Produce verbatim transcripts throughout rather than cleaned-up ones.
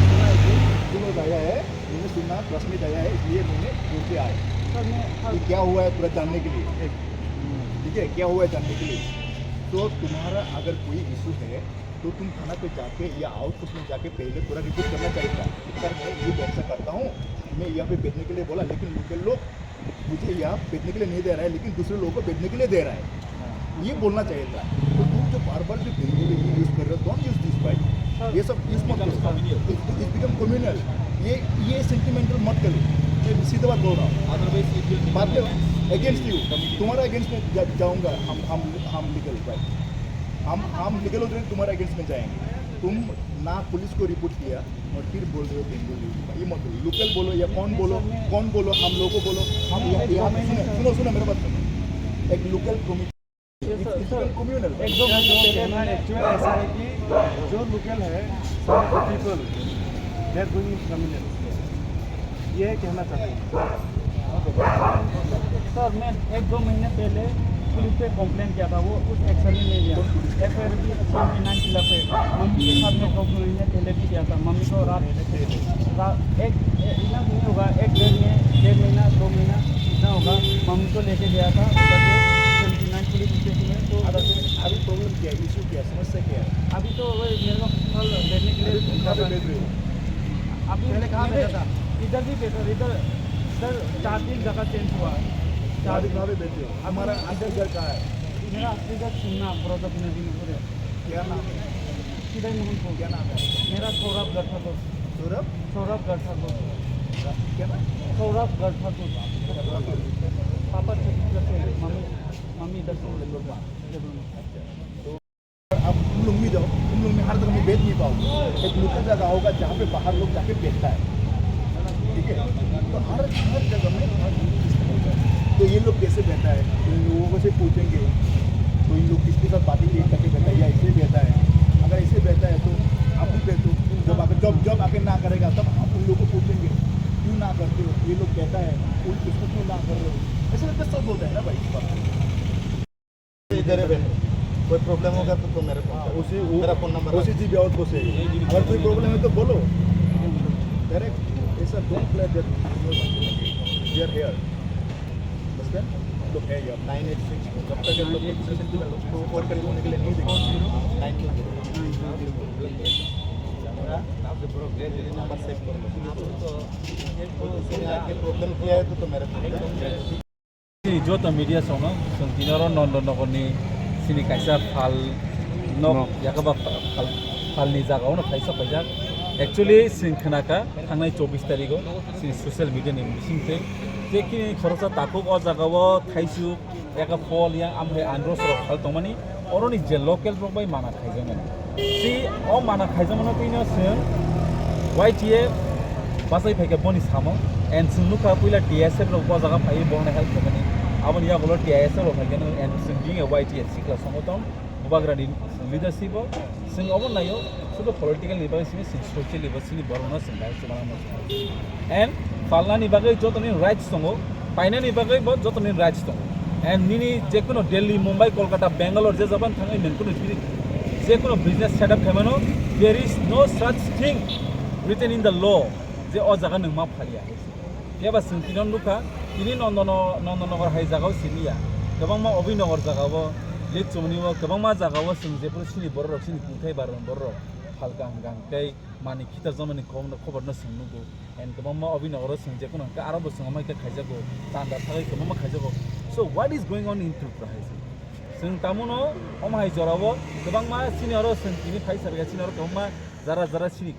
सुना है कि विनोद आया है, मैंने सुना, रश्मि आया है, इसलिए मैंने बोल के आया। सर, मैं कि क्या हुआ है पूरा जानने के लिए। ठीक है, क्या हुआ है जानने के लिए। तो तुम्हारा अगर कोई इशू है तो तुम थाना पे जाके या आउटपोस्ट में जाके पहले पूरा रिपोर्ट करना चाहिए था। सर, मैं ये व्यवसाय करता हूँ, मैं यहाँ पे बेचने के लिए बोला, लेकिन लोकल लोग मुझे यहाँ बेचने के लिए नहीं दे रहा है, लेकिन दूसरे लोगों को बेचने के लिए दे रहा है, ये बोलना चाहिए था। तो तुम जो बार बार जो बेंगोली यूज कर रहे हो, डोंट यूज दिस वर्ड। ये सब यूज मत करो। It's become communal। ये ये सेंटिमेंटल मत करो। मैं सीधा बात बोल रहा हूँ। Otherwise, it will become बाद में अगेंस्ट यू, तुम्हारा अगेंस्ट में जा, जाऊंगा। हम हम हम लीगल, राइट? हम हम लीगल होते तुम्हारा अगेंस्ट में जाएंगे। तुम ना पुलिस को रिपोर्ट किया और फिर बोल रहे हो बेंगोली। ये मत बोलो, लोकल बोलो या कौन बोलो, कौन बोलो, हम लोगों को बोलो। हम यहाँ यहाँ सुनो सुनो सुनो, मेरा बात सुनो। एक लोकल कम्युनिटी, ये सर, कम्युनल। एक दो महीने पहले ना, एक्चुअल ऐसा है कि जो लोकल है, some of the people, they are going criminal। ये कहना चाहते हैं। सर, मैं एक दो महीने पहले पुलिस पे कंप्लेंट किया था, वो कुछ एक्शन ही नहीं लिया। एफ आई आर भी सेवेंटी नाइन खिलाफ है। मम्मी के साथ में दो महीने पहले भी किया था। मम्मी को रात, रात एक, इनफ नहीं होगा, एक डेढ़ में, डेढ़ महीना, दो महीना इतना होगा। मम्मी को लेके गया था सेवेंटी नाइन पुलिस स्टेशन में। तो अभी प्रॉब्लम क्या है, इशू क्या है, समस्या क्या है? अभी तो वही मेरे को कल लेने के लिए अभी तुम कहाँ पे बैठ रहे हो? अभी पहले कहाँ बैठा था? इधर भी बैठा, इधर, इधर चार दिन जगह चेंज हुआ। चार दिन। कहाँ पे बैठे हो? हमारा असली घर कहाँ है? मेरा असली घर सुन्ना, ब्रजपुर नदी में पूरे। क्या नाम है? सीधे मोहनपुर। क्या नाम है? मेरा सौरभ गढ़ ठाकुर। सौरभ? सौरभ गढ़ ठाकुर। क्या नाम? सौरभ गढ़ ठाकुर। पापा छत्तीसगढ़ से, मम्मी, मम्मी इधर से। आप उन लोग में जाओ, उन लोग में हर जगह में बैठ नहीं पाओगे। एक लोकल जगह होगा जहाँ पे बाहर लोग जाके बैठता है, ठीक है? तो हर हर जगह में हर सिस्टम होता है। तो ये लोग कैसे बैठा है, तो इन लोगों से पूछेंगे, तो इन लोग किसके साथ बातें ये करके बैठा है या ऐसे बैठा है। अगर ऐसे बैठा है तो आप भी बैठो। जब आके जब जब आके ना करेगा तब आप उन लोगों को पूछेंगे, क्यों ना करते हो, ये लोग बैठा है, उन उसको क्यों ना कर रहे हो? ऐसे करके सब होता है ना भाई। इधर है बैठो, कोई प्रॉब्लम होगा तो, तो मेरे फोन हाँ, करो। उसी वो, मेरा फोन नंबर उसी है। जीबी आउट को से अगर कोई प्रॉब्लम है तो बोलो डायरेक्ट। ऐसा don't play that, they are here. Understand? तो है यार। नाइन एट सिक्स, जब तक ये लोग प्रोसेसिंग के लोग को ऊपर करने के लिए नहीं देंगे। Nine two zero. Number save कर लो। तो ये प्रॉब्लम किया है तो, तो मेरे को Chini joto media songno chwng tini oro Nondonogorni chini kaisa phalno, yakaba phal, phalni jagao no thaisa paijak. Actually chwng khnakha thangnai chobbish tarigo chini social media ni bisingtwi je chini khoroksa takhuk o jagao thaisuk, yaka phol, yang amhai andro sorok phal tongmani. Oroni je local rok bai mana khaijakmani. Si o mana khaijakmano twino chwng Y T F bachai phaikha boni samung, and chwng nukha puila T S F rok bo jaga phaiwi bono help khaimani. Aboni yagulo T S F rok phaikha and chwng bini Y T F sikla songoton bubagrani leadership o chwng obo naio, sudu political ni bagwi simi chwng social ni bagwi sini borokno chwng bai chubana muchungo. And phalnani bagwi jotoni rights tongo, Painani bagwi bo joto ni rights tongo. And nini je kuno Delhi, Mumbai, Kolkata, Bangalore je jaban thangwi nang kuno bini je kuno business setup khaimano, there is no such thing written in the law je o jaga nang ma phaliya. Phiya ba chwng tino nukha, tini Nondono-, Nondonogor hai jagao siniya, kwbangma Obhinagar jagao, Lekchomoni o kwbangma jagao chwng jephuru chini bororok, chini kungthai baroni bororok phalka hwnkha hwnkhe mani khitar jomani khobor no chwng nugo. And kwbangma Obhinagar o chwng jephuru hwnkhe aro bo chwng amai khe khaijago, chanda sagwi kwbangma khaijago. So what is going on in Tripura hai se? Chwng tamono omo hai jorao kwbangma chini oro chwng tini phai sarga chini oro kwbangma jara jara chini,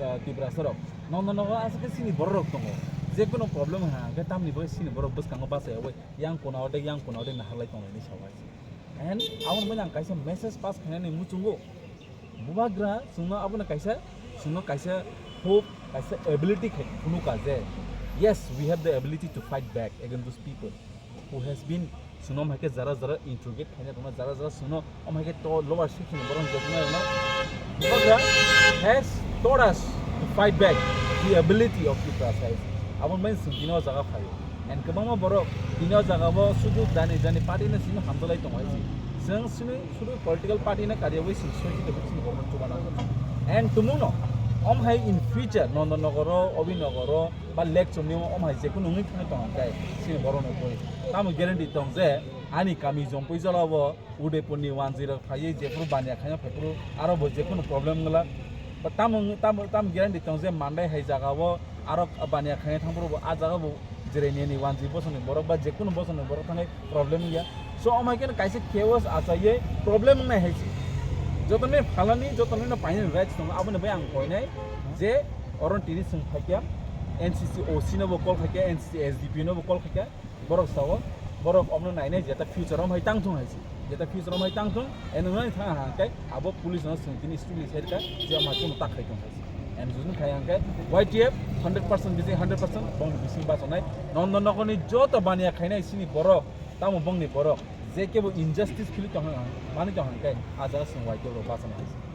ah, Tiprasa rok. Nondonogor aswk khe chini bororok tongo. Je kuno problem wngkha hwnkhe tamni bagwi chini borok bwskango bachai ya oi yang kona o de yang kona o de naharlai tonglaini sawai. And aboni bagwi ang kaisa message pass khainani muchungo. Bubagra chwngno abono kaisa, chwngno kaisa hope, kaisa ability khai phunukha je, yes, we have the ability to fight back against those people who has been, chwngno omo hai khe jara jara interrogate khaina rwna, jara jara chwngno omo hai khe to lower section ni borok joto nai rwna. Bubagra has taught us to fight back the ability of Tiprasa. Aboni bagwi chwng tini o jaga phaio. And kwbangma borok tini o jaga o sudu jani jani party no simi hamjalai tongo hai se. Chwng simi sudu political party no kariyawi chwng soi tongwi chini government chuba nango. And tumungno om hai in future Nondonogor o, Obhinagar o ba Lekchomoni o om hai jekunu wngwi thangwi tong hwnkhe chini borok no koi tamo guarantee tong je ani kami Jompui jora o Udaipur ni wanjwi rok phaiwi jephuru baniya khaina phaiphuru aro bo jekunu problem wngla. Ba tamo, tamo, tamo guarantee tong je Mandai hai jaga o aro baniya khaina thangphuru bo a jaga bo Jeremiah ni wanjwi bosong ni borok ba jekunu bosong ni borok thangwi problem wngya. So omo hai khe kaisa chaos achaiwi problem wngnai hai se. Joto ni phalani, joto ni no painani rights tongo, aboni bai ang koinai je oro tini chwng phaikya N C C O C no bo call khaikya, N C C S D P no bo call khaikya. Borok sao, borok omno nainai jeta future om hai tang thung hai se. Jeta future om hai tang thung, eno nai thang ha kai, abo police no sung tini student side ka, je ma kunu tak khai thung hai se. And judin khai ang kai, Y T F hundred percent bising hundred percent bong bising basonai. Nondonogor ni joto baniya khainai sini borok, tamo bongni borok, je kebo injustice khili tong hang, mani tong hang kai, a jaga sung Y T F rok basonai hai se.